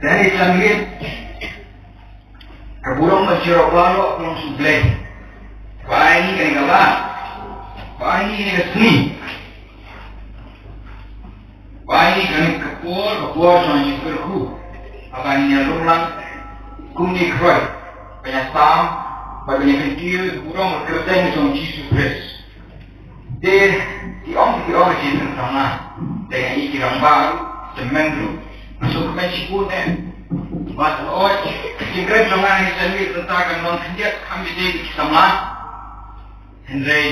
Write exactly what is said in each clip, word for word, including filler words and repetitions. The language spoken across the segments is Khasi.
Te ha kane ka janmiet, ka burom ka jingïarap baroh ka long sha U Blei. Ba ai ngi kane ka la. Ba ai ngi kane ka sngi. Ba ai ngi kane ka por, ka por jong ka jingkyrkhu. Ba ai ngi ïa lum lang kum ki khroi. Ban ïa sam, ban ïa kyntiew ïa ka burom ka kyrteng jong U Jisu Khrist. Te ki ong, ki ong ki samla. Te nga i ki rangbah ruh, tymmen ruh. Nga sngewkmen shibun eh. Bad oi, ka jingkren jong nga ha kane ka janmiet mynta kan long khyndiat kham ïadei bad ki samla. Hynrei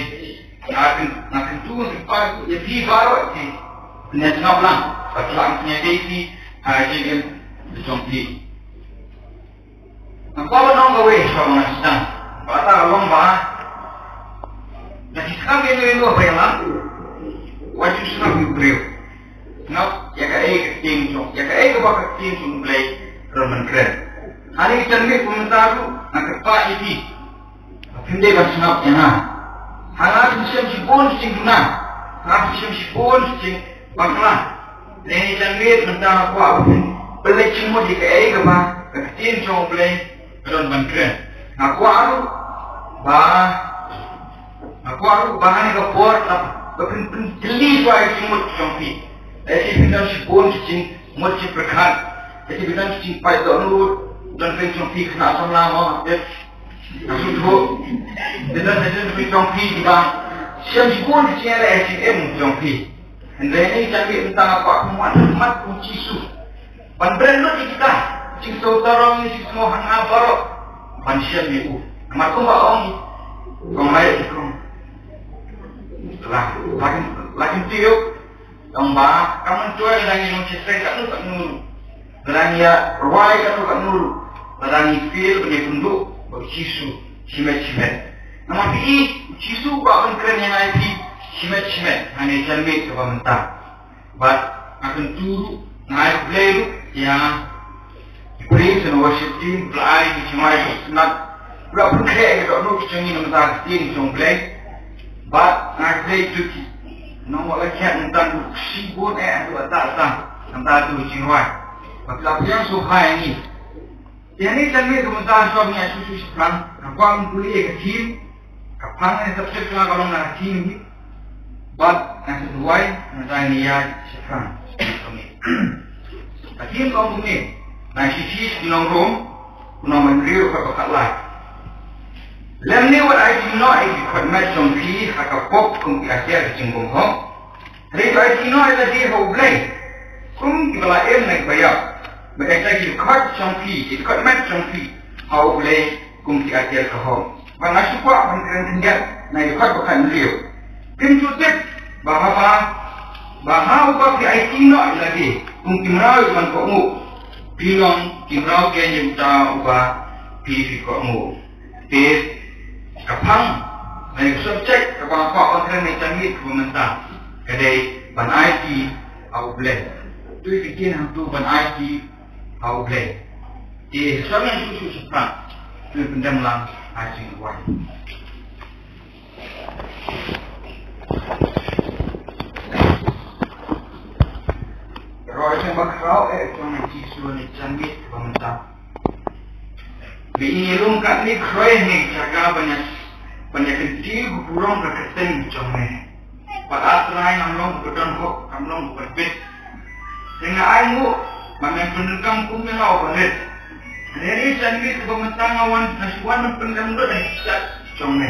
nga kyn, nga kyntu, nga kynpah ïa phi baroh ki. Pynïasngap lang bad lah pynïadei phi ha ka jingim jong phi. Nga kwah ban ong kawei shuwa ba nga sdang. Ba kata ka long ba, lada phi sngap ïa kano kano ka balang, wat ju sngap ïa u briew. Sngap ïa kaei ka ktien jong, ïa kaei kaba ka ktien jong U Blei ka don ban kren. Ha kane ka janmiet mynta ruh nga kyrpad ïa phi. Phim dei ban sngap ïa nga. Ha nga phin shem shibun ki jingduna. Ha nga phin shem shibun ki jingbakla. Te ha kane ka janmiet mynta nga kwah ba phin pynleit jingmut ïa kaei kaba ka ktien jong U Blei ka don ban kren. Nga kwah ruh ba, nga kwah ruh ba ha kane ka por ba phin pynkylli shuwa ïa ki jingmut jong phi. Lada phi don shibun ki jingmut jingpyrkhat, lada phi don ki jingpait dohnud, don phi jong phi khynnah samla mo, eh, Nga sngewthuh. Te don, te don ki jong phi kiba shem shibun ki jingeh ha ka jingim jong phi. Hynrei ha kane ka janmiet mynta nga kwah phin wan ha khmat U Jisu. Ban bret lut ïa kita ki jingsngewsarong, ki jingsngew hangne baroh. Ban shem ïa u. Namar kumba ong, kong lai kong. La, la kin, la kin tiup. Tang ba, kam myntoi lada ngi long shisha katno katno ruh. Lada ngi ïa rwai katno katno ruh. Lada ngi fail ban ïakynduh bad U Jisu shimet shimet. Namar phi i, U Jisu u kwah ban kren ïa ngi, phi, shimet shimet ha kane ka janmiet kaba mynta. Bad nga kyntu ruh, nga ai khublei ruh ïa Praise and worship team, ba la ai ki jingrwai ki snat, ba la pynkhreh ïa ka dohnud ka jong ngi na ka bynta ka ktien jong U Blei. Bad nga khublei ïa ki nongwad la khiah nangta, ki shibun eh haduh katta katta, nangta haduh jingrwai. Bad ki la pdiang sngewbha ïa ngi. Te hangne janmiet ka mynta, shuwa ba ngi ïa shu shu shaphrang, nga kwah ban pule ïa ka theme. Ka phang ne subject jong nga ka long na ka theme hi. Bad nga sa duwai, nga sa ïa shaphrang. Ka theme ka ong kumne. Na ka shithi sha ki nong Rom, ka lynnong ba hynriew, dkhot ba khatlai. Lymne wat aiti noh ïa ki dkhot met jong phi ha ka pop kum ki atiar ka jingbymhok. Hynrei to aiti noh ïa lade ha U Blei kum kiba la im na kiba ïap. Bad aiti ki dkhot jong phi, ki dkhot met jong phi ha U Blei kum ki atiar ka hok. Bad nga shu kwah ban kren khyndiat na ki dkhot ba khathynriew. Phim ju tip ba haba, ba ha uba phi aiti noh ïa lade kum ki mraw ban kohnguh, phi long ki mraw keiñ ïa uta uba phi, phi kohnguh. Te ka phang, lane ka subject kaba nga kwah ban kren ha kane ka janmiet kaba mynta, ka dei ban aiti ha U Blei. To ïa ka ktien hangto ban aiti ha U Blei. Te shuwa ba ngi shu shu shaphrang, to ïa pyndem lang ha ka jingduwai. Roi seng bakhraw eh jong U Jisu ha kane ka janmiet kaba mynta. Ba ngi ïa lum katne khroi ha kane ka jaka ban ïa, ban ïa kyntiew ka burom ka kyrteng jong me. Bad A Trai, ngam long uba don hok, ngam long uba bit. Te nga ai nguh ba men pyndonkam kum me la uba rit. Hynrei ha kane ka janmiet kaba mynta nga wan, nga shu wan ban pyndem lut ha ki kjat jong me.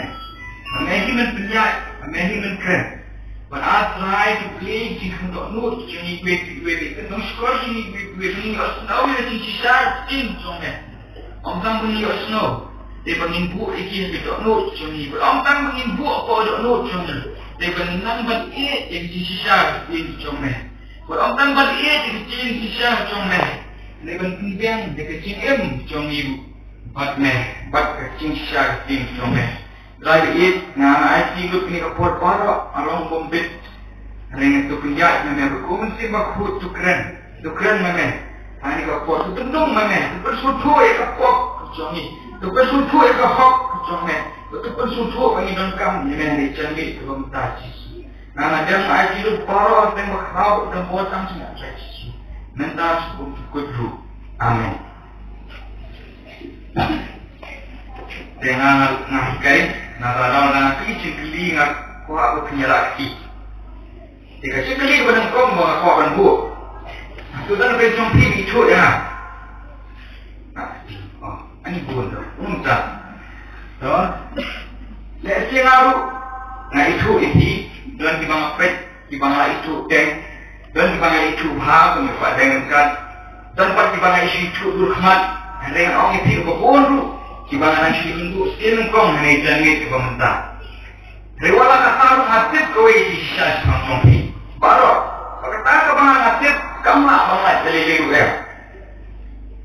Ba me hi men pynïaid, ba me hi men kren. Bad A Trai, to plie ïa ka jingkhang dohnud jong ngi iwei pa iwei, ka jingshukor jong ngi iwei pa iwei, ba ngin ïohsngew ïa ka jingshisha ka ktien jong me. Ym tang ba ngin ïohsngew, te ba ngin buh ïa ki ha ka dohnud jong ngi. Bad ym tang ba ngin buh ha ka dohnud jong ngi, te ba ngin nang ban ïeit ïa ka jingshisha ka ktien jong me. Bad ym tang ban ïeit ïa ka jingshisha jong me, hynrei ban pynbiang ïa ka jingim jong ngi ruh bad me, bad ka jingshisha ka ktien jong me. Trai baieit, nga, nga aiti lut kane ka por baroh, nga long bym bit. Hynrei nga to pynïaid ma me, Ko Mynsiem Bakhuid, to kren, to kren ma me. Ha kane ka por to pyndum ma me, to pynsngewthuh ïa ka pop ka jong ngi, to pynsngewthuh ïa ka hok ka jong me, to pynsngewthuh ba ngi donkam ïa me ha kane ka janmiet kaba mynta, Jisu. Nga, nga dem, nga aiti lut baroh, tang bakhraw, tang bor, tang jingïaid, Trai Jisu. Mynta shu kum to kut ruh. Amen. Te nga nga hikai na ta dau na ki jingkylli nga kwah ba pynïaid ki. Te ka jingkylli ba nyngkong ba nga kwah ban buh. Tu don ka jong phi ithuh ïa nga. Ani bun tu. Kumta. To. Lehse nga ruh nga ithuh ïa phi, don kiba nga peit kiba nga la ithuh teng, don kiba nga ithuh bha kum ïa Bah Deng Ryngkat, don pat kiba nga ithuh dur khmat. Hynrei nga ong ïa phi ba bun ruh kiba nga nang shu ïakynduh sien nyngkong ha kane ka janmiet kaba mynta. Hynrei wat la katta ruh nga tip kawei ka jingshisha shaphang jong phi baroh. Bad kata kaba nga tip kam lah ban lait lei lei ruh em.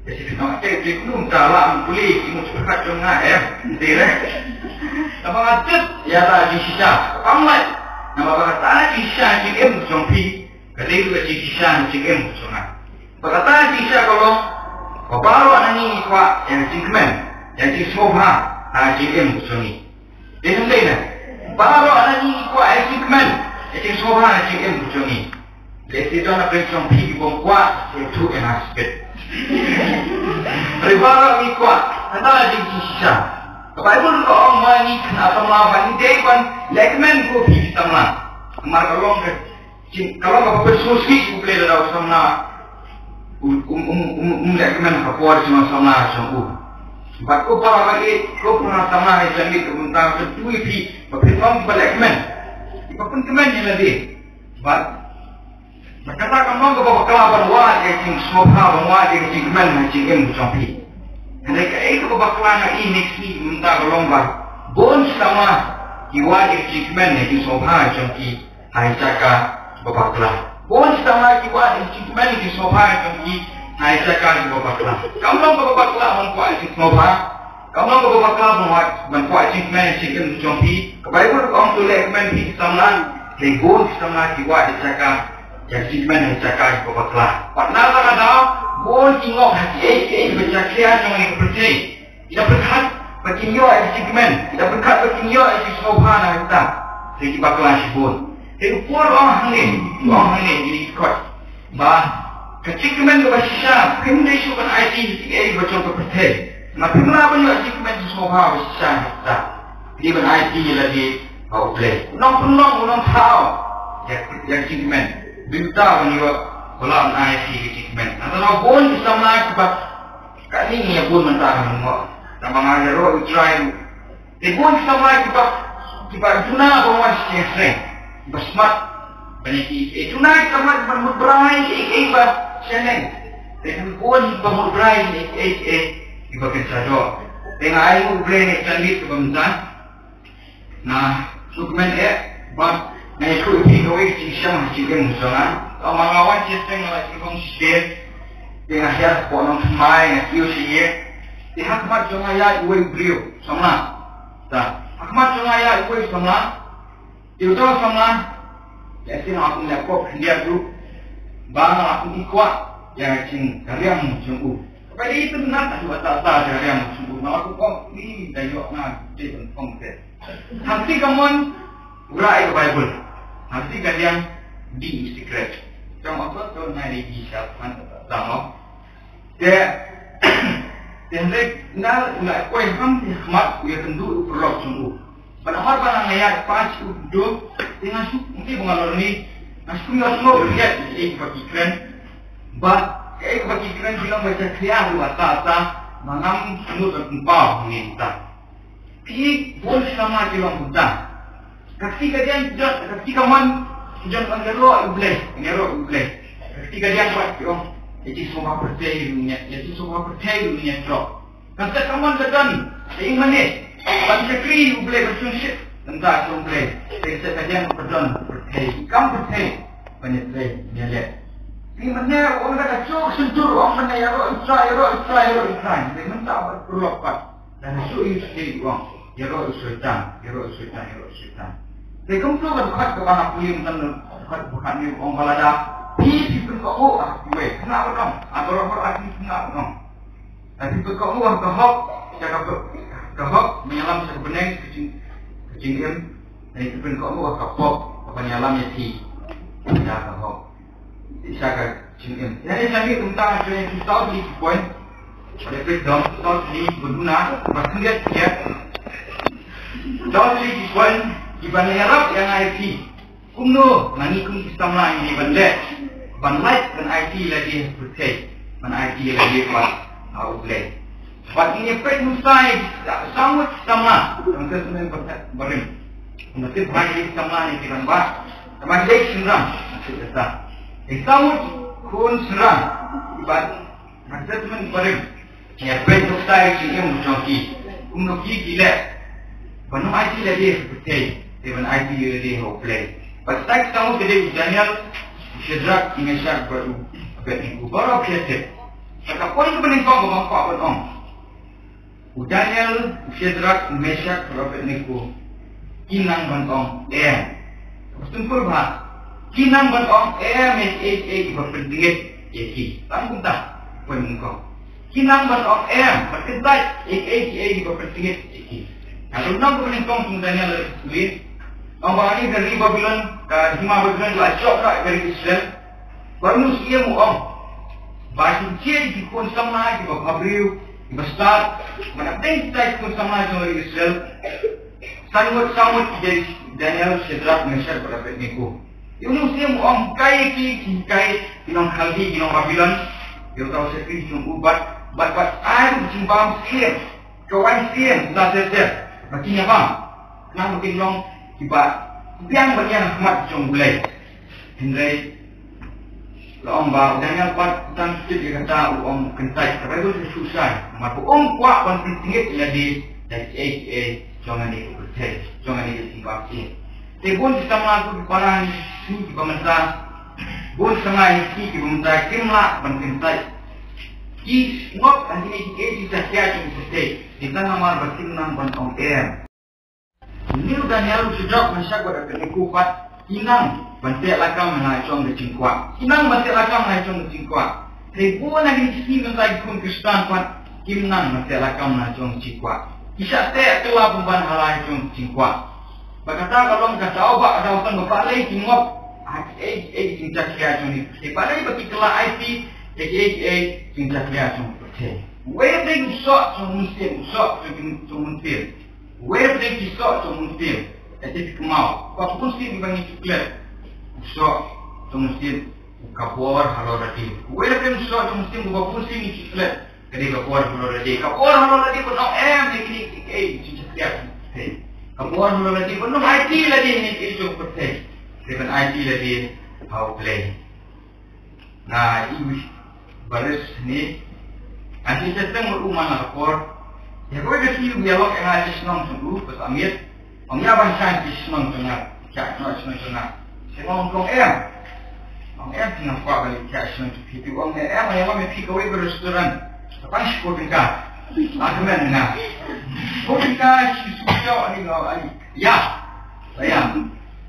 Te shi pynlong te te kumta lah ban pule ki mut pyrkhat jong nga em. Te re. Kaba nga tip ïa ka jingshisha kam lait. Namar ba kata jingshisha jingim jong phi ka dei ruh ka jingshisha jingim jong nga. Ba kata jingshisha ka long ba baroh na ngi ngi kwah ïa ka jingkmen, ïa ka jingsngewbha ha ka jingim jong ngi. Te hynrei na baroh na ngi ngi kwah ïa ka jingkmen, ïa ka jingsngewbha ha ka jingim jong ngi. Lehse don na pdeng jong phi ki bym kwah, ïathuh ïa nga shibit. Hynrei baroh ngi kwah, kata ka dei ka jingshisha. Ka Baibl ka ong ba ngi khynnah samla ba ngi dei ban lehkmen kum phi ki samla. Namar ka long ka jing, ka long kaba pynsngewsih ïa U Blei lada u samla um, um, um, um, um lehkmen ha ka por jong u samla jong u. Bad ko para ba ïeit, ko para samla ïa ka miet ka bynta ka tu ïa phi ba phin long kiba lehkmen, kiba pynkmen ïa lade. Bad bad kata kam long kaba bakla ban wad ïa ka jingsngewbha, ban wad ïa ka jingkmen ha ka jingim ka jong phi. Hynrei kaei kaba bakla nga i ne ka sngi mynta ka long ba bun ki samla ki wad ïa ka jingkmen ha ka jingsngewbha jong ki ha ka jaka kaba bakla. Bun ki samla ki wad ïa ka jingkmen ha ka jingsngewbha jong ki ha ka jaka kaba bakla. Kam long kaba bakla ban kwah ïa ka jingsngewbha. Kam long kaba bakla ban wad, ban kwah jingkmen ha ka jingim jong phi. Ka Baibl ka ong to lehkmen phi ki samla. Hynrei bun ki samla ki wad ïa ka jaka, ïa ka jingkmen ha ka jaka kaba bakla. Bad na kata ka daw bun ki ngop ha kiei kiei kiba jakhlia jong kane ka pyrthei. Ki da pyrkhat ba kin ïoh ïa ka jingkmen, ki da pyrkhat ba kin ïoh ïa ka jingsngewbha na kata. Hynrei ki bakla shibun. Te u Paul u ong hangne, u ong hangne ïa kine ki kot. Ba ka jingkmen kaba shisha phim dei shuh ban aiti ïa kiei kiba jong ka pyrthei. Namar phim lah ban ïoh jingkmen jingsngewbha ba shisha na kata. Phi dei ban aiti ïa lade ha U Blei. U nongpynlong, u nongthaw ïa, ïa ka jingkmen. Bad uta ban ïoh, u lah ban aiti ïa ka jingkmen. Nangta la bun ki samla kiba, kane ngi ïa bun mynta ha Nongmoh. Tang ba nga ïaroh ïa U Trai ruh. Te bun ki samla kiba, kiba duna ban wan sha ïaseng, kiba smat ban ïa kiei kiei. Duna kiba smat ban mut brai ïa kiei kiei ba sha neng. Te bun kiba mut brai ïa kiei kiei kiba pynshah doh. Te nga ai nguh U Blei na ka janmiet kaba mynta. Nga sngewkmen eh ba nga ïathuh ïa phi kawei ka jingshisha ha ka jingim jong nga. Tang ba nga wan sha ïaseng nga la sngewkmen shisha. Te nga hiar hapoh nongthymmai, nga kiew sha ïing. Te ha khmat jong nga ïaid uwei u briew samla. Ta, ha khmat jong nga ïaid uwei u samla. Te uta u samla, lehse nga kum leh pop khyndiat ruh, ba nga kum i kwah ïa ka jingkariang jong u. Kaba ïa itynnat, atu ata ata jingkariang jong u. Nga kum kum i da ïoh nga dei ban phong te. Hangta ka mon u rah ïa ka Baibl. Hangta ka liang dih i sikret. Jong u to to nai dei ki sha phan ta ta mo. Te te hynrei na u la poi ha khmat u ïakynduh u paralok jong u. Bad namar ba nga ïaid pas u duk, te nga shu, ngi ba nga lor ni, nga shu ïohsngew ïa kiei kiba ki kren. Bad kiei kiba ki kren ki long ba jakhlia ruh ata ata, ba ngam sngewthuh ban pynpaw hangne mynta. Ki bun ki samla ki long kumta. Ka kti ka diang ki don, ka kti ka mon ki don ban ïaroh ïa U Blei, ban ïaroh ïa U Blei. Ka kti ka diang pat ki ong, ïa jingsngewbha pyrthei ruh ngi, ïa jingsngewbha pyrthei ruh ngi ïaroh. Ka kti ka mon ka don, ïa i mane, ban shakri ïa U Blei, ban sngewsih, nangta ka U Blei. Ka kti ka diang ka don pyrthei, kam pyrthei, ban ïa Blei, ngi ïaleh. I mane, ong ka ka jok sentru, ong mane ïaroh ïa U Trai, ïaroh ïa U Trai, ïaroh ïa U Trai. Te mynta bad paralok pat. Dang shu ïa u shu ïa u ong, ïaroh ïa u Soitan, ïaroh ïa u Soitan, ïaroh ïa u Soitan. Te kumta ka dkhot kaba nga pule mynta, dkhot ba khatnïew u ong ba lada phi, phi pynkohnguh ha kiwei, khynnah ba dang, ha baroh baroh phi khynnah ba dang. Lada phi pynkohnguh ha ka hok, sha ka, ka hok, ban ïalam sha ka bneng, ka jing, ka jingim, lada phi pynkohnguh ha ka pop, ban ïalam ïa phi sha ka hok. Sha ka Jingim. Ïa ni sha ngi kumta, sha ngi ki saw tylli ki point. Ba dei peit dong, saw tylli ba duna, ba khyndiat khyndiat. Saw tylli ki point kiba la ïarap ïa nga ïa phi. Kumno ma ngi kum ki samla ngi ban leh, ban lait, ban aiti lade ha pyrthei, ban aiti lade pat ha U Blei. Bad ngin ïa peit nusai, saw ngut ki samla jong ka Testament Barim. Kumba tip ba ki samla ne ki rangbah, kumba ki dei ki shynrang, kumba tip ba ki saw ngut khun shynrang kiba ha ka Testament Barim. Ïa peit nusai jingim jong ki, kumno ki ki leh ban ym aiti lade ha pyrthei, te ban aiti lade ha U Blei. Bad sa ki saw ngut ka dei u Daniel, u Shadrak, u Meshak bad u Abednego. Baroh phi ïa tip. Sa ka point kaba nyngkong kaba nga kwah ban ong. U Daniel, u Shadrak, u Meshak, bad u Abednego ki nang ban ong em. Kaba symple bha. Ki nang ban ong em ïa kiei kiei kiba pyntngit ïa ki. Tang kumta. Point nyngkong. Ki nang ban ong em, ban kyntait ïa kiei kiei kiba pyntngit ïa ki. Nga dang ong kaba nyngkong jong u Daniel, lada phi pule. Ong ba ha ka ri Babilon, ka hima Babilon la jop noh ïa ka ri Israel. Bad u Syiem u ong ba ki jied ki khun samla kiba bhabriew, kiba stad, ba la dei kita ki khun samla jong ka ri Israel. San ngut, san ngut ki dei Daniel, Shadrak, Meshak bad Abednego. Ïa u Syiem u ong, hikai ïa ki, ki hikai ki nong Khaldi, ki nong Babilon. Ïa uta u shakri jong u bad, bad, bad ai ruh ka jingbam siem, ka waiñ siem, uta ter ter, ba kin ïa bam. Khnang ba kin long kiba biang ban ïeng ha khmat jong U Blei. Hynrei la ong ba u Daniel pat tang kit ïa kata, u ong kyntait, ka Baibl ka shu shai. Namar ba um kwah ban pyntngit ïa lade da kiei kiei jong kane ka pyrthei, jong kane ka jingbam siem. Te bun ki samla, ko ki para, ngi sngew kiba mynta, bun samla ngi sngew kiba mynta kim lah ban kyntait. Ki ngop ha kine kiei kiei ki jingshakri jong ka pyrthei. Te tang namar ba kim nang ban ong em. Une u Daniel, u Shadrak, Meshak bad Abednego pat ki nang ban teh lakam ha la jong ka jingkwah. Ki nang ban teh lakam ha la jong ka jingkwah. Hynrei bun na kine ki sngi mynta ki khun Khristan pat kim nang ban teh lakam ha la jong ka jingkwah. Ki shah teh kylla pynban ha la jong ka jingkwah. Bad kata ka long ka daw ba, ka daw tang ba balei ki ngop ha kiei kiei ki jingshakri jong ngi. Te balei ba ki kylla aiti ïa kiei kiei ki jingshakri jong ngi. Wei te u soh jong u Mynsiem, u soh jong u Mynsiem. Wei te ki soh jong u Mynsiem. Ïa te phi kynmaw, ba bun sien kiba ngi ju klet. U soh jong u Mynsiem, u ka bor halor lade. Wei te u soh jong u Mynsiem, ba bun sien ngi ju klet. Ka dei ka bor halor lade. Ka bor halor lade ban ong em ïa kine kiei kiei jong ka pyrthei. Ka bor halor lade ban ong aiti lade ïa kine kiei jong ka pyrthei. Te ban aiti lade ha U Blei. Nga ïohi baris ne, nga shu seng bad u man la ka por. Ïa kawei ka sngi u ïalok ïa nga sha shnong jong u, ka sah miet. Ong ïa ban shang sha shnong jong nga, sha shnong jong nga. Shu ong, ong em. Ong em, phi nang kwah ban ïa sha shnong jong phi. Phi ong em, ïa wan ïa phi kawei ka restaurant. Ka pang shiphew tyngka. Nga kmen nga. Shiphew tyngka, shi shu ïoh ani nga ani. Ïa. Ïa.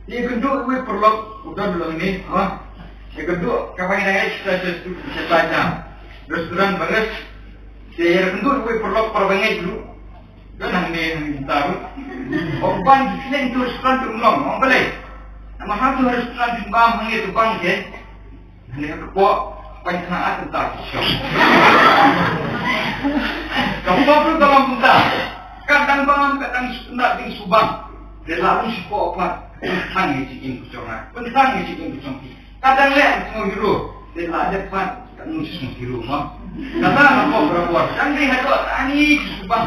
Ïa kynduh iwei i paralok u don lang ne, ha. Ïa kynduh ka bai dang ïa kita sha sha sha sha restaurant baris. Ïa kynduh iwei i paralok para bangeit ruh. Don hangne hangne mynta ruh. Ong ban ki kynduh restaurant tu long, ong balei. Namar ha tu restaurant tu bam hangne tu bang ke. Hangne ka kpoh, pynthang at tang ki shong. Ka kpoh tu tolong mynta. Ka dang bam, ka dang shu kyndat ding shu bam. Te la ong shu kpoh pat. Pynthang ïa jingim ka jong nga. Pynthang ïa jingim ka jong phi. Ka dang leh ka sngew hero. Te la dep pat ka dang shu sngew hero mo. Kata ka kpoh barabor. Dang dei haduh ani shu bam.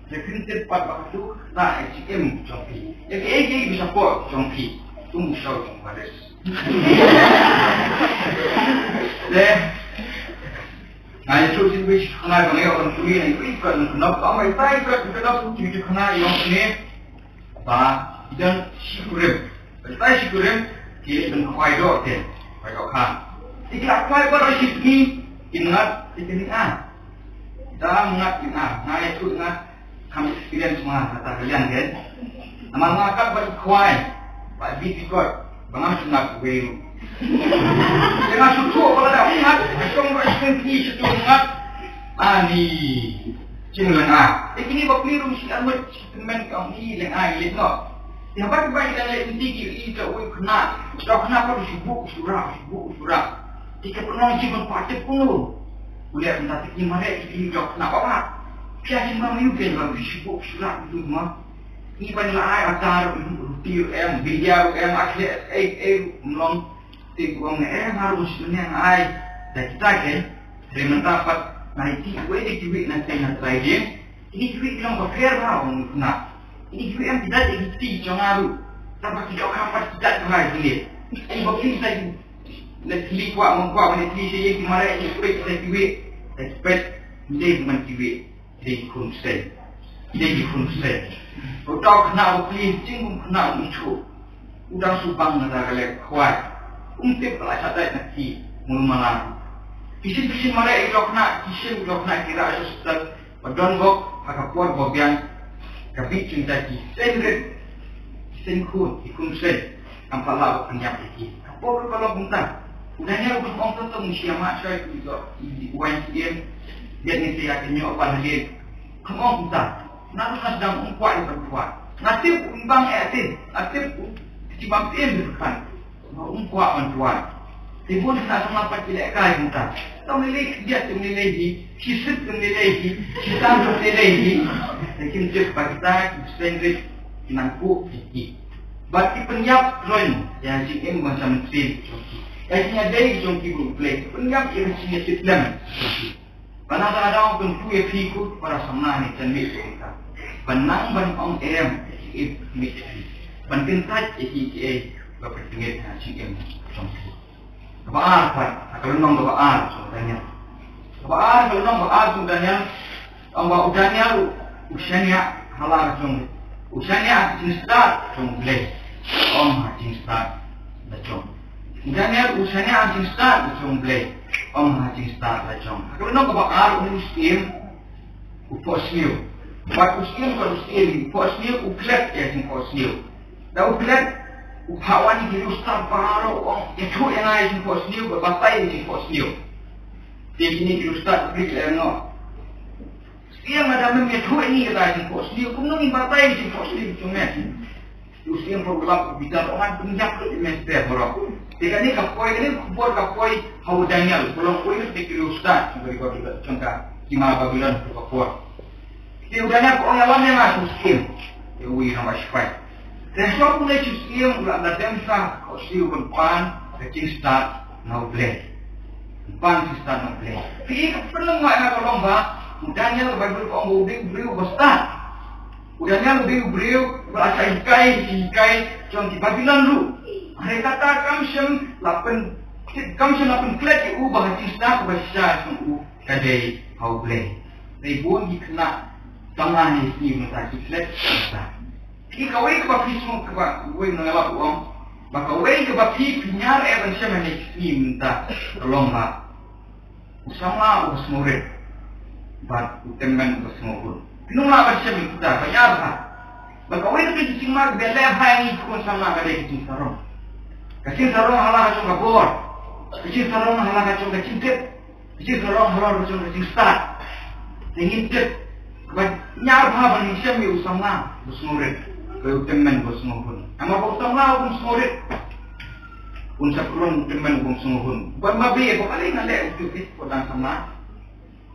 Te phin tip pat ba ka tu ka ïa jingim ka jong phi. Ïa kiei kiei ki sha kpoh jong phi. Tum sha jong baris. Te nga ïathuh shisha ba ngi ïoh ban pule na iwei i kot jingkynnoh, ba ong ba itai i kot jingkynnoh, jingkynnoh i ong ne ba i don shi kurim. Ba itai shi kurim ki leit ban khwai doh te, khwai doh kha. Te ki la khwai baroh shi sngi, ki ngat, te ki ngat. Da ngat ki ngat, nga ïathuh ngat. Kham experience ma kata ka liang ke. Namar nga kat ba i khwai ba i bit i kot ba ngam sngap wei ruh. Te nga shu thuh ba lada u ngat, ka shong ba i shong ki shu thuh ngat. Ani jinglenga. Te kine ba pli ruh shi armet shi tymmen ka ong i lenga i leit noh. Te haba ki ba i dang leit nti ki i ta wei khynnah. Ta khynnah ba shu buh shu rah, shu buh shu rah. Ki ka pynlong ki ban kwah tip kumno. U leh mynta te ki mareh ki jok na ba ba. Pia hi ma yu ken ba ki shu bok shu lak tu ma. Ni ban la ai atar ruti em, bilia em, akhir ei ei mlong. Te ku ong em harus menang ai. Da kita ken. Re mynta pat na iti wei de ki wei na te na trai de. Ini ki wei ki long ba pher ba ong na. Ini ki wei em ki dait ki ti jong aru. Tanpa ki jok hapat ki dait ba ki le. Ini ba ki sa ki. Na kli kwah mong kwah ba na kli se ye ki mareh ki wei ki dait ki wei. Expect de man ki wei. De ki khun sei. De ki khun sei. Ko tau khna ba kli jing khna um chu. U dang su bang na ka lek khwai. Um tip ba la sa dait na ki. Mulu malam. Kisin kisin mareh ki jok na kisin jok na ki ra hospital. Ba don bok ha ka por ba biang ka bit jong ta ki seng rit seng khun ki khun seng. Kam pala ba pynjap ïa ki ka por ka long kumta. U Daniel u ong tong tong sia ma shoi u jo u wan ki em. Biang ni sia ki nyo ban lim. Kam ong kumta. Na tu nas dang ong kwai ban kwai. Na tip u bang eh tip. Na tip u ki bang em di kan. Ba um kwah ban tuan. Te bun khynnah samla pat ki lehkai kumta. Tang lei lei khyndiat tang lei lei hi, shi sut tang lei lei hi, shi tam tang lei lei hi. Te kim tip ba kita ki seng rit ki nang kuh ki ki. Bad ki pynïap khlaiñ ïa jingim ban sa mynsiem jong ki. Ïa jingïadei jong ki bad U Blei. Ki pynïap ïa ka jingïatiplem jong ki. Ba na ka daw kyntu ïa phi ko para samla ne jan mih ko ka. Ban nang ban ong em ïa phi. Ban kyntait ïa phi ki ei ba pynjngit ha jingim jong phi. Kaba ar pat, ha ka lynnong kaba ar jong Daniel. Kaba ar, ka lynnong kaba ar jong Daniel. Ong ba u Daniel u shaniah ha la ka jong u shaniah ha ka jingstad jong U Blei. Ong ha jingstad la jong. U Daniel u shaniah ha ka jingstad la jong U Blei. Ong ha jingstad la jong. Ha ka lynnong kaba ar u syiem u phohsniew. Bad u syiem ka u syiem u phohsniew u klet ïa jingphohsniew. Da u klet u phah wan ki riewstad baroh u ong ïathuh ïa nga ïa jingphohsniew bad batai ïa jingphohsniew. Te kine ki riewstad u klet ïa nga. Siem lada mem ïathuh ïa ngi kata jingphohsniew, kumno ngin batai ïa jingphohsniew jong me? U Syiem Pynlap u bitar, u ong ngan pynïap lut ïa me step baroh. Te kane ka poi, kane ka khubor ka poi ha u Daniel, ka long uwei na ki riewstad jong ka ri Babilon, jong ka hima Babilon ha ka por. Te u Daniel ka ong ïalam ïa nga sha u syiem. Te uwei na ba shipai. Te shuwa u leit sha u syiem u la da dem sa ka u syiem ban pan ka jingstad na U Blei. Ban jingstad na U Blei. Phi i ka pynlong ïa nga ka long ba u Daniel, ka Baibl ka ong ba u dei u briew ba stad. U Daniel u dei u briew ba la shah hikai, hikai jong ki Babilon ruh. Hynrei kata kam shym la pyn, kam shym la pynklet ïa u ba ka jingstad kaba shisha jong u ka dei ha U Blei. Dei bun ki khynnah samla ha ine i sngi mynta ki klet mynta. Phi kawei kaba phi sngewthuh kaba uwei u nonglap u ong ba kawei kaba phi pynïar eh ban shem ha ine i sngi mynta ka long ba u samla uba sngewrit bad u tymmen uba sngewhun. Phi nang lah ban shem ïa kita ba ïar ha. Ba kawei na ki jingma ba leh ha ïa ngi ki khun samla ka dei ka jingsarong. Ka jingsarong ha la ka jong ka bor. Ka jingsarong ha la ka jong ka jingtip. Ka jingsarong halor ka jong ka jingstad. Te ngin tip ba ñiar bha ba ngin shem ïa u samla ba sngewrit, ba u tymmen ba sngewhun. Namar ba u samla u bym sngewrit un sa pynlong u tymmen u bym sngewhun. Ban ma bie ba kali nga leh u tip ko dang samla.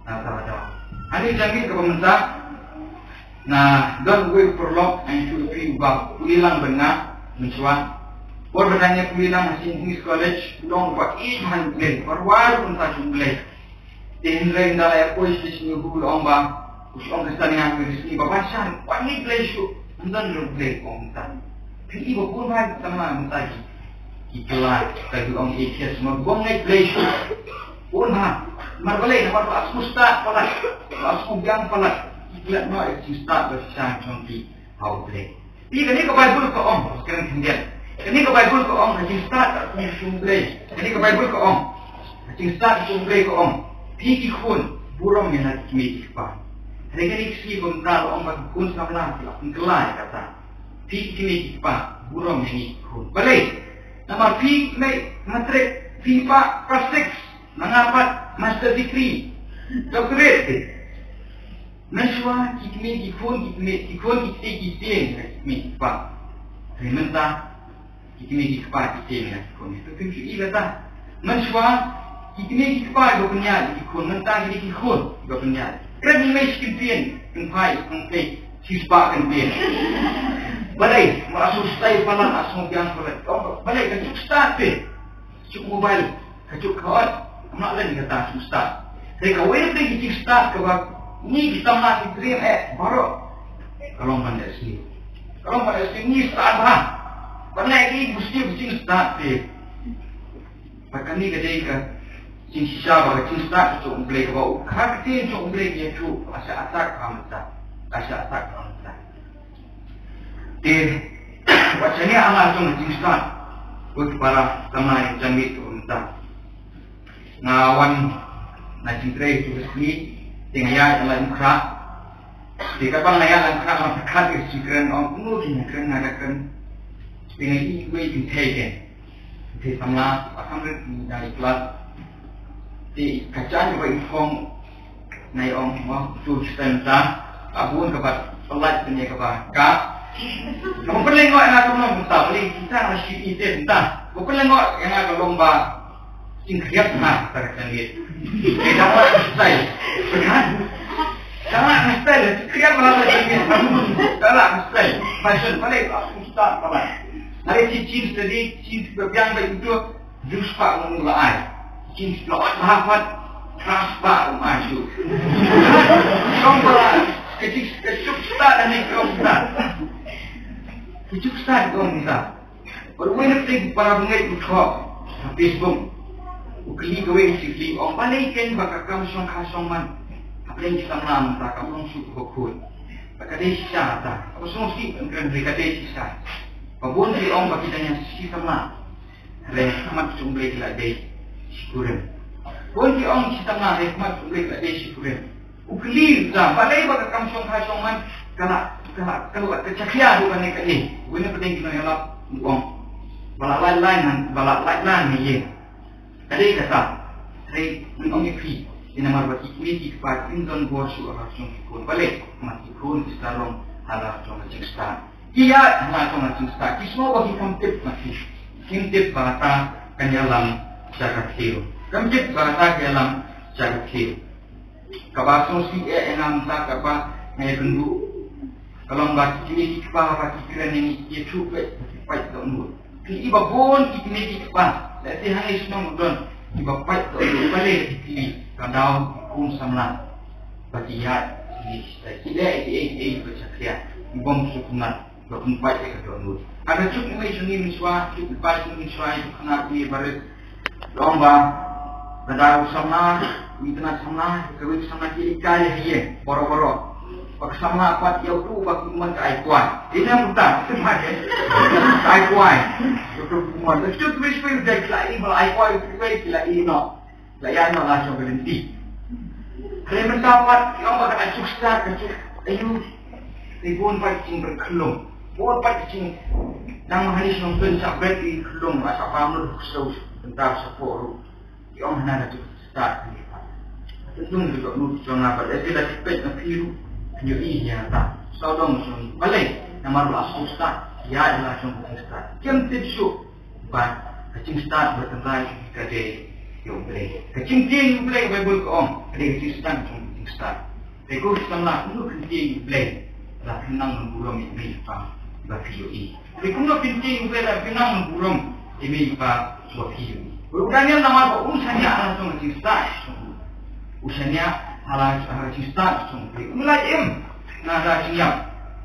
Na ta ta. Ani jangin kaba mynta. Na don uwei u paralok, ngan shu ïa phi uba pule lang bad nga mynshuwa. Por ba dang ïa pule lang ha Saint Mary's College, u long uba ïeit bha ïa U Blei, uba rwai ruh mynta sha U Blei. Te hynrei ynda la ïa poi sha shnong u la ong ba, u shu ong ka stad ïa nga ha kine ki sngi ba ban shan, uba ïeit Blei shuh, ym don ruh Blei, u ong mynta. Phi i ba bun bha ki samla mynta ki, ki kylla, ka ki ong atheist, ma bym ngeit Blei shuh. Bun bha. Namar balei, namar ba la sngewstad palat, ba la sngewbiang palat. Ki klet noh ïa ka jingstad ba shisha jong ki ha U Blei. Phi, kane ka Baibl ka ong, kren khyndiat. Kane ka Baibl ka ong ka jingstad ka kum jong U Blei. Kane ka Baibl ka ong ka jingstad ka kum U Blei ka ong. Phi ki khun, burom ïa la ki kmie ki kpa. Hynrei kane ka sngi kumta la ong ba ki khun samla ki la pynkylla ïa kata. Phi ki kmie ki kpa, burom ïa ngi ki khun. Balei? Namar phi mei matric, phi pa class six, ma nga pat master degree, doctorate. Mynshuwa ki kmie ki khun, ki kmie ki khun ki kti ki tieng ki kmie ki kpa. Hynrei mynta ki kmie ki kpa ki tieng ki khun. Te phi i kata. Mynshuwa Ki kmie ki kpa kiba pynïaid ïa ki khun, mynta ki dei ki khun kiba pynïaid. Kren ïa mei shi kyntien, kynphai, kynphai, shispah kyntien. Balei, ma la shu style palat, la shu biang palat. Oh, balei, ka juk start te. Juk mobile, ka juk ka ot. Kam lah leh kata juk start. Te kawei de ki juk start kaba ngi ki samla ki triem eh baroh. Ka long ban da sngi. Ka long ban da sngi, ngi start bha. Ban leh ki mesti mesti start te. Bad kane ka dei ka jingshisha bad ka jingstad ka jong U Blei kaba u kha ka ktien jong U Blei ïathuh, ka shah attack ka mynta. Ka shah attack ka mynta. Te wat shaniah ha la jong ka jingstad. Ko ki para samla ïa ka jingmut ka mynta. Nga wan na jingtrei tu ka sngi, te nga ïaid na la jong khrah. Te katba nga ïaid na la jong khrah, nga pyrkhat ïa ka jingkren, ong kumno ki jingkren nga da kren. Te nga ïohi wei jingthei te. Te samla, ba kham rit ngi dang ïa klas. Te ka jaiñ kaba i phong, nga ïa ong mo, tu shisien ta, ka bun kaba pynlait pynïa kaba ka. Kaba pynlait ngi ïa nga kumno mynta, pynlait kita nga shi i te mynta. Kaba pynlait ngi ïa nga ka long ba jingkhriat ha ta ka jingit. Te dang lah style. Kan? Dang lah style, jingkhriat ha ta ka jingit. Dang lah style. Fashion, pynlait, aku style, pynlait. Hari si jeans tadi, jeans ba biang ba itu, jus pak ngam la ai. Jeans la ot ba hafat, tras ba um ai su. Kong ba, ke jeans, ke juk start ani kong start. Ke juk start kong start. Bad uwei na pdeng para bangeit u thoh ha Facebook. U kylli kawei ka jingkylli, ong balei kein ba ka kam shongkha shongman hapdeng ki samla mynta kam long shuh kaba khuid. Ba ka dei shisha ta. Kaba sngewsih ban kren ba ka dei shisha. Ba bun ki ong ba ki dang ïa shi samla. Hynrei ha khmat jong U Blei ki la dei shi kurim. Bun ki ong shi samla, hynrei ha khmat jong U Blei ki la dei shi kurim. U kylli u ta, balei ba ka kam shongkha shongman ka la, ka la, ka la, ka shakri haduh kane kane. Uwei na pdeng ki nongïalap u ong, ba la lait lait na, ba la lait lait na ïing. Ka dei kata. Hynrei ngan ong ïa phi, namar ba ki kmie ki kpa kim don bor shuh ha la jong ki khun. Balei? Namar ki khun ki sa long ha la jong ka jingstad. Ki ïaid ha la jong ka jingstad. Ki sngew ba ki kam tip ma ki. Kim tip ba kata kan ïalam sha ka khiew. Kam tip ba kata kan ïalam sha ka khiew. Kaba sngewsih eh ïa nga mynta kaba nga ïakynduh. Ka long ba ki kmie ki kpa ba ki kren ïa ngi, ki ïathuh beit ba ki pait dohnud. Ki i ba bun ki kmie ki kpa, lehse hangne shnong don kiba pait dohnud, balei ki kmie, ka daw ki khun samla ba ki ïaid, ki, ki leh kiei kiei ba shakri, ki bym sngewtynnat. Ba kum pait ïa ka dohnud. Ha ka juk i mei jong ngi mynshuwa, juk i pa jong ngi mynshuwa, juk khynnah i barit. Long ba ka dei u samla, u itynnad samla, kawei ka samla ki leit kai ha ïing baroh baroh. Ba ka samla pat ïa utu ba kum ban ka ai kwai. Ïa nga mynta, kum ban ka ai kwai. Utu kum ban. Ka juk i mei jong ngi dei ki la i ba la ai kwai, utu i mei ki la i noh. La ïa noh la jong ka lynti. Hynrei mynta pat, ïa ba ka juk start, ka juk, ayu, te bun pat jingpyrkhlum. Bun pat jing, nang ma hani shnong pyn sa bet i khlum, la sa pam lut, so, mynta sa po ru. Ïa ong hana ka juk start ni pat. Tung ka juk lut jong nga pat, eh, la pet na phi ru, ïa i ïa ta. Sa dong jong balei, namar la juk start, ïa la jong ka juk start. Kem tip shu, Ba ka jingstad ba tynrai ka dei ïa U Blei. Ka jingtieng ïa U Blei, Baibl ka ong ka dei ka jingstad jong ka jingstad. Te ko ki samla, kumno phin tieng ïa U Blei? La phin nang burom ïa i mei i pa ba phi ïohi. Te kumno phin tieng ïa U Blei? La phin nang burom ïa i mei i pa ba phi ïohi. U Daniel namar ba um shaniah ha la jong ka jingstad jong u. U shaniah ha la jong ka jingstad jong U Blei. Um lait im na ka jingïap.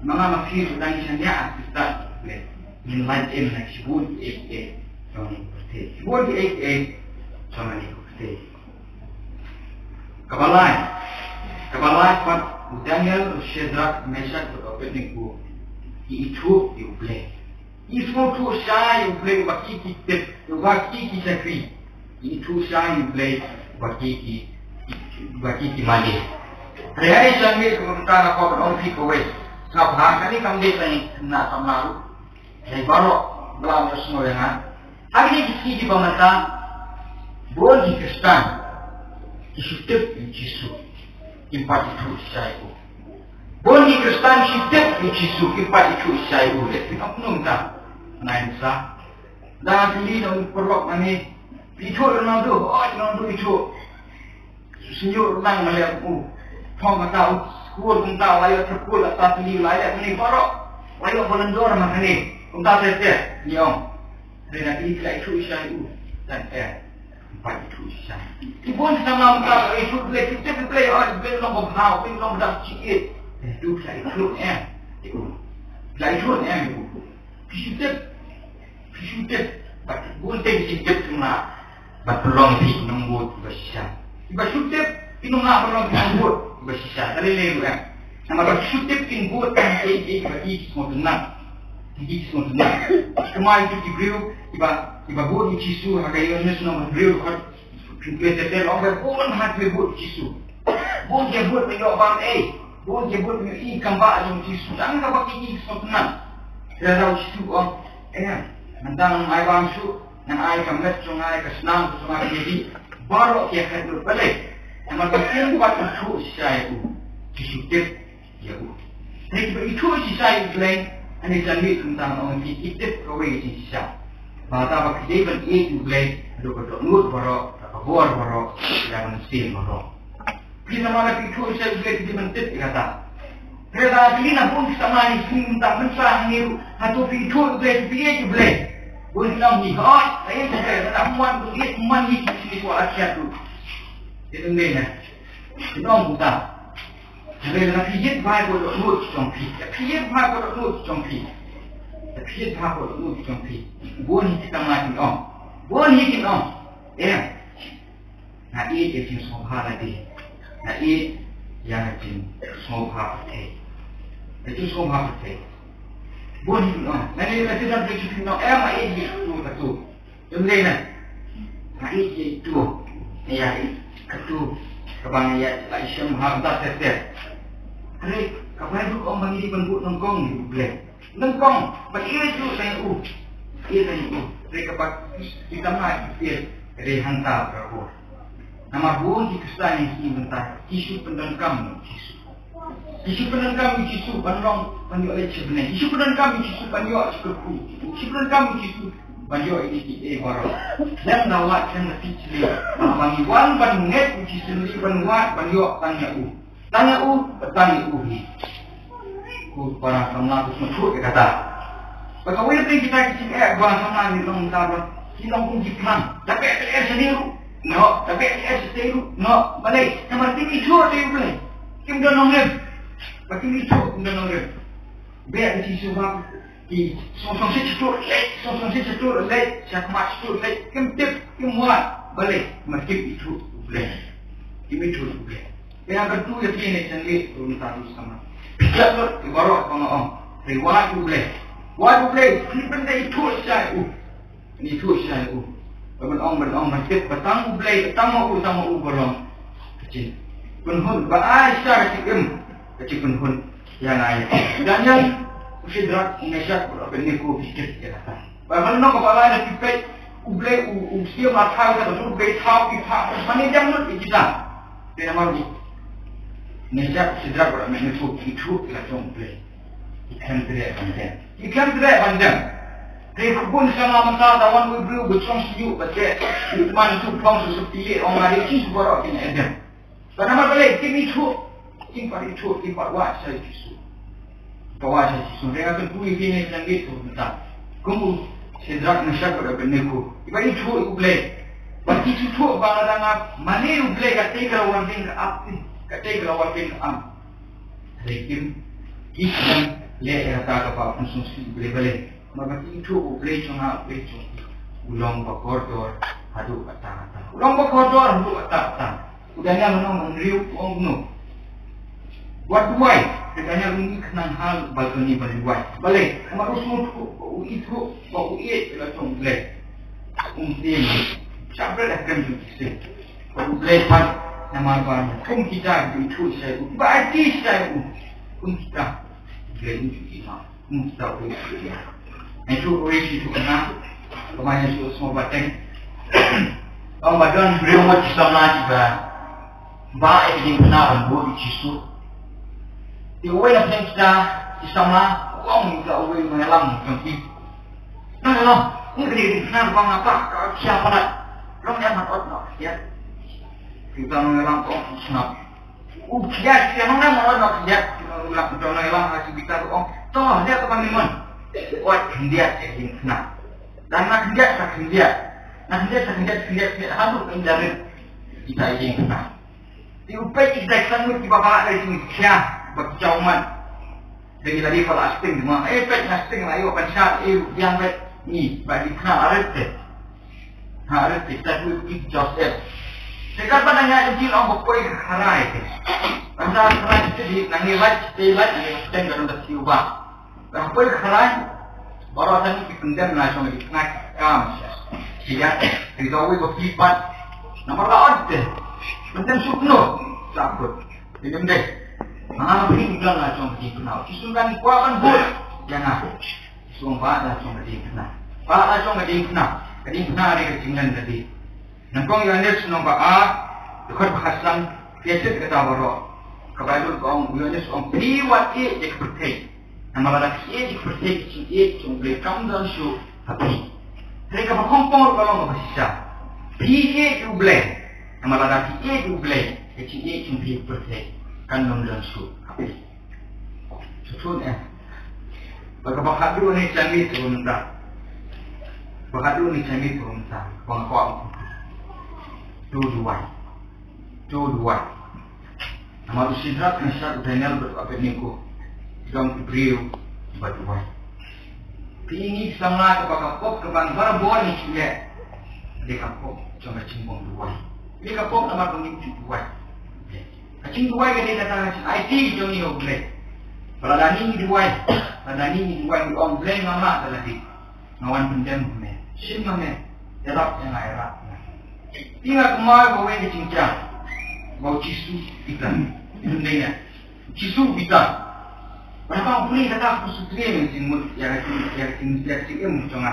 Ma nga ma phi u dang shaniah ha ka jingstad jong U Blei. Ngin lait im na shibun kiei kiei jong kane ka pyrthei. Shibun kiei kiei jong kane ka pyrthei. Kaba lai. Kaba lai pat u Daniel, u Shadrak, Meshak bad u Abednego ki ithuh ïa U Blei. Ki sngewthuh shai ïa U Blei uba ki ki tip, uba ki ki shakri. Ki ithuh shai ïa U Blei uba ki ki, uba ki ki mane. Hynrei ha ïa shang me kumta nga kwah ban ong phi kawei. Sngap ha kane kam dei tang ïa kane ka samla ruh. Dei baroh ba la ïohsngew ïa nga. Ha kine ki sngi kiba mynta, bun ki Khristan ki shu tip ïa u Jisu, kim pat ithuh shisha ïa u. Bun ki Khristan ki shu tip ïa u Jisu, kim pat ithuh shisha ïa u. Leh phi ong kumno mynta? Nga ïa sa da kylli na u paralok nangne. Ithuh Ronaldo, oh, Ronaldo ithuh. Shu ïoh ruh nang ma leh u. Phong kata u skul kumta, la ïoh triple, la ïoh tali, la ïoh ni baroh. La ïoh Ballon d'Or ma kane. Kumta te te, ni ong. Hynrei na ki la ithuh shisha ïa u. Tang te. Ba ithuh shisha. Ki bun ki samla mynta ba ithuh Blei, ki tip Blei, oh, Blei long ba bha, Blei long ba dap shi ïeit. Te tu ki la ithuh em. Ki la ithuh em. Ki shu tip. Ki shu tip, bad bun te ki shu tip kumno ban pynlong ïa ki nongbud kiba shisha. Kiba shu tip ki nongbud ban pynlong ïa ki nongbud kiba shisha. Ka lei lei ruh em. Namar ba ki shu tip ki nongbud, eh, eh, eh, ba ki sngewtynnat. Ki sngewtynnat. Kumba ïa ki briew kiba, kiba bud ïa u Jisu ha ka Ïoannis lynnong hynriew dkhot hynriew te te long ba bun ha ki bud ïa u Jisu. Bun ki bud ba ïoh bam ei. Bun ki bud ba ïoh i kam ba jong u Jisu. Tang kaba ki i sngewtynnat. Te u Jisu u ong, eh, ngan dang ai bam shuh, ngan ai ka met jong nga, ka snam jong nga, ka ïa baroh ki ïa khet lut. Balei? Namar ba kin wat ithuh shisha ïa u. Ki shu tip ïa u. Te kiba ithuh shisha ïa u Blei, hangne jong ngi kumta ngan ong ïa phi, ki tip kawei ka jingshisha. Ba kata ba ki dei ban ïeit ïa u Blei haduh ka dohnud baroh, ka bor baroh, ïa ka mynsiem baroh. Phi namar ba phi ithuh shisha ïa u Blei phi dei ban tip ïa kata. Hynrei lada ki na bun ki samla ngi sngewthuh mynta mynta hangne ruh, hato phi ithuh ïa u Blei, phi ïeit ïa u Blei? Bun ki ong hi, hooid, nga ïeit ïa u Blei, lada ym wan ban ïeit ym wan hi ki sngewthuh ïa u Blei. Ïeit ym dei ne. Ki ong kumta. Hynrei lada phi ïeit bha ïa ka dohnud jong phi. Lada phi ïeit bha ïa ka dohnud jong phi. Lada phi ïeit bha ïa ka dohnud jong phi. Bun hi ki tang la kin ong. Bun hi kin ong. Em. Nga ïeit ïa ka jingsngewbha lade. Nga ïeit ïa ka jingsngewbha pyrthei. Ka jingsngewbha pyrthei. Bun hi kin ong. Nga ïeit ïa ka jingsngewbha pyrthei. Em, nga ïeit ïa ka tu ka tu. Ym dei ne. Nga ïeit ïa itu. Ïa itu. Kaba nga ïa la shem ha da ter ter. Hynrei ka Baibl ka ong ba ngi dei ban buh nyngkong ïa u Blei. Nyngkong ban ïeit ruh tang ïa u. Ïeit tang ïa u. Hynrei kaba ki tang ha ki ïeit. Hynrei hangta ka ruh. Namar bun ki Khristan ïa ki mynta ki shu pyndonkam ïa u Jisu. Ki shu pyndonkam ïa u Jisu ban long, ban ïoh leit sha bneng. Ki shu pyndonkam ïa u Jisu ban ïoh sha kyrkhu. Ki shu pyndonkam ïa u Jisu ban ïoh ïa ki ei baroh. Lem da wad, lem da tip shlei. Ba ngi wan ban ngeit ïa u Jisu, ban wad ban ïoh tang ïa u. Tang ïa u, tang ïa u hi. Ko para samla, ko sngewthuh ïa kata. Ba kawei de kita ki jingeh ba samla ngi long mynta ba ki long kum ki phlang. Da beh beh sha ne ruh. Noh, da beh beh sha te ruh. Noh, balei? Namar kim ithuh ïa u Blei. Kim don nongrim. Ba kim ithuh, kim don nongrim. Beh ki shu bam. Ki song song shi shu leit, song song shi shu leit, sha khmat shu leit. Kim tip, kim wad. Balei? Namar kim ithuh ïa u Blei. Kim ithuh ïa u Blei. Ïa katu ïa phi ne jong ngi ruh mynta ruh sama. Phi ïa lut ïa baroh ba nga ong. Phi wad ïa u Blei. Wad ïa u Blei, phi pynda ithuh sha u. Ithuh sha u. Ba ban ong, ban ong, ban tip ba tang u Blei, ba tang ma u, tang ma u ba long. Ka jingpynhun, ba ai sha ka jingim. Ka jingpynhun. Ïa nga ïa. Daniel, u Shadrak, u Meshak, bad u Abednego, phi tip ïa kata. Ba hangno kaba lai na phi peit, u Blei, u, u siem la thaw, kata u Blei thaw, phi thaw, mane jam lut ïa kita. Te namar u Meshak, u Shadrak, bad u Abednego, ki ithuh ïa la jong u Blei. Ki khlem treh ban dem. Ki khlem treh ban dem. Te khublei sha nga mynta, da wan u briew, ba jrong shu ïuh, ba te. Ki man shu phong, shu shu pile, ong nga dei, ki shu baroh, ki ne dem. Ba namar balei kim ithuh, kim pat ithuh, kim pat wad sha Jisu. Kim pat wad sha Jisu. Hynrei nga kyntu ïa phi ne jong ngi tu mynta. Kum u Shadrak, Meshak bad Abednego. Kiba ithuh ïa u Blei. Ba ki ithuh ba lada nga mane u Blei katei ka la wan ring ka ap. Katei ka la wan ring ka ap. Hynrei kim, kim leh ïa kata kaba pynsngewsih u Blei balei. Namar ba ki ithuh u Blei jong nga, u Blei jong ki u long ba kordor haduh katta katta. U long ba kordor haduh katta katta. U Daniel lynnong hynriew u ong kumno? Wat duwai. Te Daniel u ïoh khnang ha balcony ban duwai. Balei? Namar u sngewthuh ba u ithuh ba u ïeit ïa la jong u Blei. Um tieng. Shah bret ha kyrem jong u Blei. Ba u Blei pat namar ba kum kita ki ithuh sha u. Ba aiti sha u. Kum kita. U Blei u ïeit ïa u. Kum kita u ïeit. Nga ïathuh kawei shi ïathuhkhana. Kumba nga ïathuh sngewbha teng. Ong ba don briew ngut ki samla kiba, ba ïa ki jingkyrmen ban bud ïa u Jisu. Te uwei na pdeng kita ki samla u ong ïa uwei u nongïalam jong ki. Nongïalam, ïa kane ka jingkyrmen ba nga, ba ka khia palat. Nong em han ot noh, ya. Kita nong elang ong snap. U kiat kita nong em han ot noh, ya. Kita nong elang, kita nong elang ha kita tu ong. Toh, dia tu kami mon. Oi, khyndiat, ya, ing snap. Dan na khyndiat, sa khyndiat. Na khyndiat, sa khyndiat, khyndiat, khyndiat. Haduh ing darin. Kita ing snap. Te u peit ki dei ki sangmut kiba palat da ki jingkhia ba ki jaw mat. Da ki la dei ba la sting ma. Eh, peit nga sting la ïoh ban shad, eh, u biang peit. Ni ba ki khna arep te. Ha, arep te, ta tu ki Joseph. Te katba nga ïa jingong ba poi ka kharai te. Ba ka kharai te di nangne lait te lait nangne sting ka don da siu ba. Ka poi ka kharai, baroh tang ki pyndem na shong ki pyngai kam. Ki ïa, ki daw wi ba pli pat. Namar la ot te. Pyndem suk no. Sa put. Pyndem deh. Ma pli ni la shong ki pynau. Ki sung kan kwa ban bul. Ïa nga. Sung ba la shong ki pynau. Ba la shong ki pynau. Ki pynau ni ka jinglen tadi. Nyngkong Ïoannis lynnong ba ar, dkhot ba khatsan, phi ïa tip kata baroh. Ka Baibl ka ong, Ïoannis ong, phi wat ïeit ïa ka pyrthei. Namar lada phi ïeit ïa ka pyrthei, ka jingïeit jong U Blei kam don shuh ha phi. Hynrei kaba khongpong ruh ka long kaba shisha. Phi ïeit ïa U Blei. Namar lada phi ïeit ïa U Blei, ka jingïeit jong phi ïa ka pyrthei kan ym don shuh ha phi. Sutun eh. Baka baka dulu ni candi tu mynta. Baka dulu ni candi tu mynta. Bang kong. Tu duwai. Tu duwai. Namar u Sidrak, Misak, u Daniel bad u Abednego. Dang ki briew ba duwai. Phi ngi samla kaba ka pop kaba barabor ngi shu leh. Dei ka pop jong ka jingbym duwai. Dei ka pop namar ba ngi ju duwai. Ka jingduwai ka dei kata ka jingaiti jong ngi ha U Blei. Ba lada ngi ngi duwai, lada ngi ngi duwai ngi ong Blei nga mad da lade. Nga wan pyndem ha me. Shim ma me. Ïarap ïa nga, ïarap ïa nga. Te nga kynmaw ïa kawei ka jingjia. Ba u Jisu Peter. Ym dei nga. Jisu Peter. Ba haba u pule kata ka sutri, mynta mut ïa ka jing, ïa ka jing, ïa ka jingim jong nga.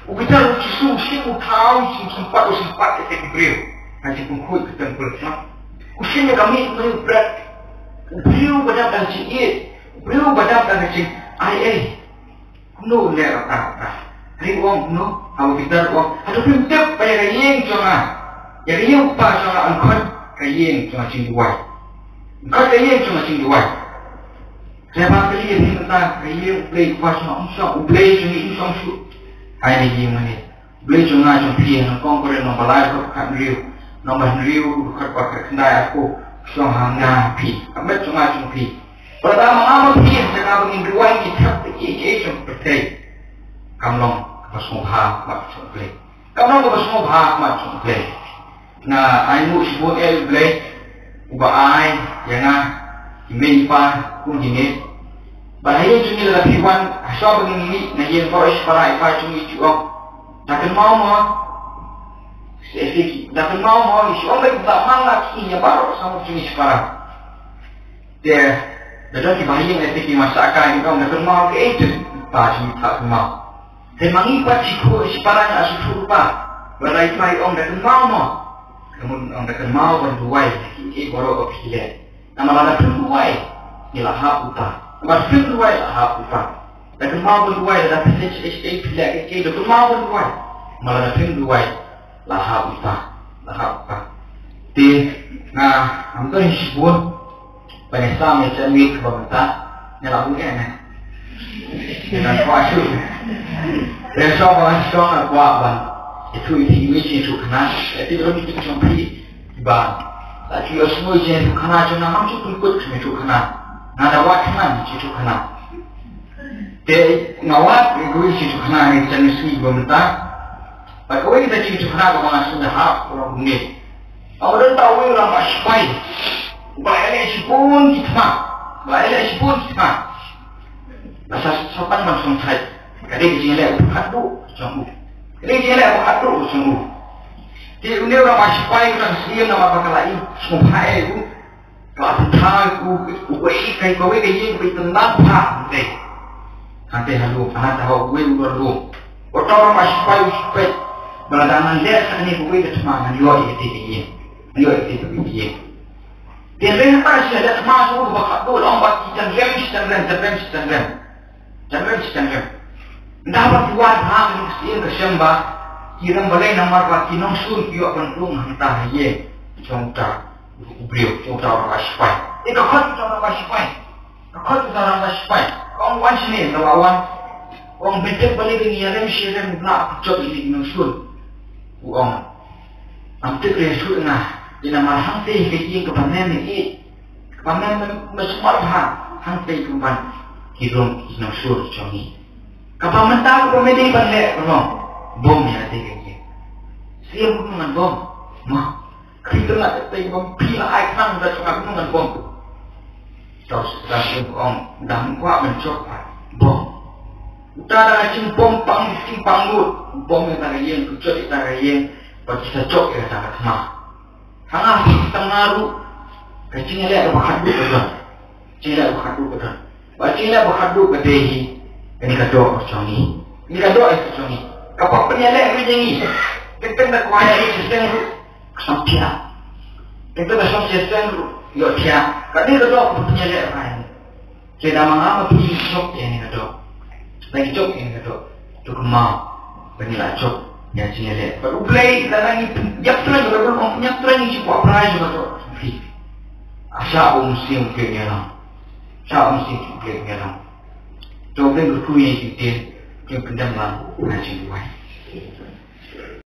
U Peter, u Jisu u shim u thaw, u shim sympat, u sympat ïa ki briew. Ha jingpynkhuid ka templ, ha. U shim ïa ka mih, u bret. U briew ba dap da ka jingïeit, u briew ba dap da ka jingai ei. Kumno u leh kata kata? Hynrei u ong kumno? Ha, u Peter u ong, hato phim tip ba ïa ka ïing jong nga, ïa ka ïing u kpa jong nga, yn khot ka ïing jong ka jingduwai. Yn khot ka ïing jong ka jingduwai. Te ba kylli ïa phi mynta, ka ïing U Blei u kpa jong nga um shong, U Blei jong ngi um shong shuh ha ïing mane. Blei jong nga jong phi, ha Nyngkong Korinth lynnong ba lai dkhot khathynriew, lynnong ba hynriew dkhot ba khatkhyndai, arphew, shong ha nga ha phi, ka met jong nga jong phi. Bad lada ma nga ma phi, ha ka ba ngin duwai ngi thep ïa kiei kiei jong ka pyrthei, kam long kaba sngewbha ha khmat jong U Blei. Kam long kaba sngewbha ha khmat jong U Blei. Nga ainguh shibun ïa U Blei uba ai ïa nga ki mei ki pa kum kine. Bad ha ïing jong ngi lada phi wan, ha shwa ba ngin mih na ïing, baroh i shipara i pa jong ngi ki ong, da kynmaw mo. Da kynmaw mo, i ong, ba man la ki ïa baroh sawdong jong ngi shipara. Te da don kiba ha ïing lehse ki masa ka, ki ong, da kynmaw kaei te, pa jong ngi, da kynmaw. Te ma ngi pat shi khuid shipara ngi la shu thuh ruh pa. Ba la i pa i ong, da kynmaw mo. Ka mut ong, da kynmaw ban duwai ïa kiei kiei baroh ba phi leh. Namar lada phim duwai ngi la hap uta. Namar phim duwai la hap uta. Da kynmaw ban duwai, lada phi leh kiei kiei, phi leh kiei kiei, da kynmaw ban duwai. Namar lada phim duwai la hap uta, la hap uta. Te nga ngam don shibun ban ïasam ïa ka miet kaba mynta. Nga la buh ïa nga. Nga kwah shuh. Te shuwa ba nga shong nga kwah ban ïathuh ïa phi ïa ka jingïathuhkhana. Ïa phi ruh ki jong phi ba la ju ïohsngew ïa ka jingïathuhkhana jong nga, ngam ju pynkut ka jingïathuhkhana. Nga da wad khnang ka jingïathuhkhana. Te nga wad ïa ka jingïathuhkhana ha kane ka sngi kaba mynta. Bad kawei ka jingïathuhkhana kaba nga sngew da hap ka long kumne. Nga don uta uwei u rangbah shipai uba ïaleh shibun ki thma. Uba ïaleh shibun ki thma. La sa, sa tang ban shong thait. Ka dei ka jingïaleh ba khatduh jong u. Ka dei ka jingïaleh ba khatduh jong u. Te une u rangbah shipai u dang sngewthuh namar ba ka la ïohi sngewbha ïa u. Ka la pynthar ïa u, uwei ka, kawei ka ïing ba itynnad bha hangtei. Hangtei ha lum, hangtei ha uwei u dor lum. Uta u rangbah shipai u shu peit ba lada ngan leh sa kane kawei ka thma ngan ïoh ïa katei ka ïing. Ngan ïoh ïa katei ka ïing. Te hynrei hangta shi leh thma shuh kaba khatduh, la ong ba ki jan rem shi jan rem, jan rem shi jan rem. Jan rem shi jan rem. Ynda ba ki wad bha kane ka syiem ka shem ba Ki rem balei? Namar ba ki nongshun ki ïoh ban rung hangta ha ïing jong uta u briew, jong uta u rangbah sipai. Te ka khot uta u rangbah sipai. Ka khot uta u rangbah sipai. Ka ong, "Wan shane, nga la wan." Ka ong, "Ban tip balei ba ngi ïa rem shi rem, u Blei u jop ïa ki nongshun." U ong, "Ym tip re shuh nga. Ïa namar hangtei ka ïing kaba me me ïeit, kaba me me, me sumar bha, hangtei kumban ki rung ki nongshun jong ngi. Kaba mynta kaba me dei ban leh ka long bom ïa kata ka ïing." Siem kumno ngan bom? Mo, ka phi tyrnat kata ka bom, phi la ai khnang da shuwa kumno ngan bom? Tau sdang siem ong, dang kwah ban jop pat bom. Uta da ka jingbom pang, jingbom lut, bom ïa kata ka ïing, ka jot ïa kata ka ïing, bad ki sa jop ïa kata ka thma. Ha nga phi tang nga ruh, ka jingïaleh kaba khatduh ka don. Jingïaleh kaba khatduh ka don. Ba jingïaleh kaba khatduh ka dei hi kane ka doh ka jong ngi. Kane ka doh ka jong ngi. Kaba pynïaleh ruh ïa ngi. Teng teng da kwah ïa ngi shisien ruh, ka song thiah. Teng teng da song shisien ruh, ïoh thiah. Kane ka doh kaba pynïaleh ruh ïa ngi. Te da ma nga ma phi ngi jop ïa kane ka doh. Da ngi jop ïa kane ka doh, to kynmaw ba ngi la jop ïa ka jingïaleh. Bad U Blei lada ngi pynïap trai, U Blei ong pynïap trai, ngi shu kwah pynïap ïa ka doh. Phi, ah, shah U Mynsiem Bakhuid un ïalam. Shah U Mynsiem Bakhuid un ïalam. To U Blei un kyrkhu ïa ngi, kin kin pyndem lang na jingduwai.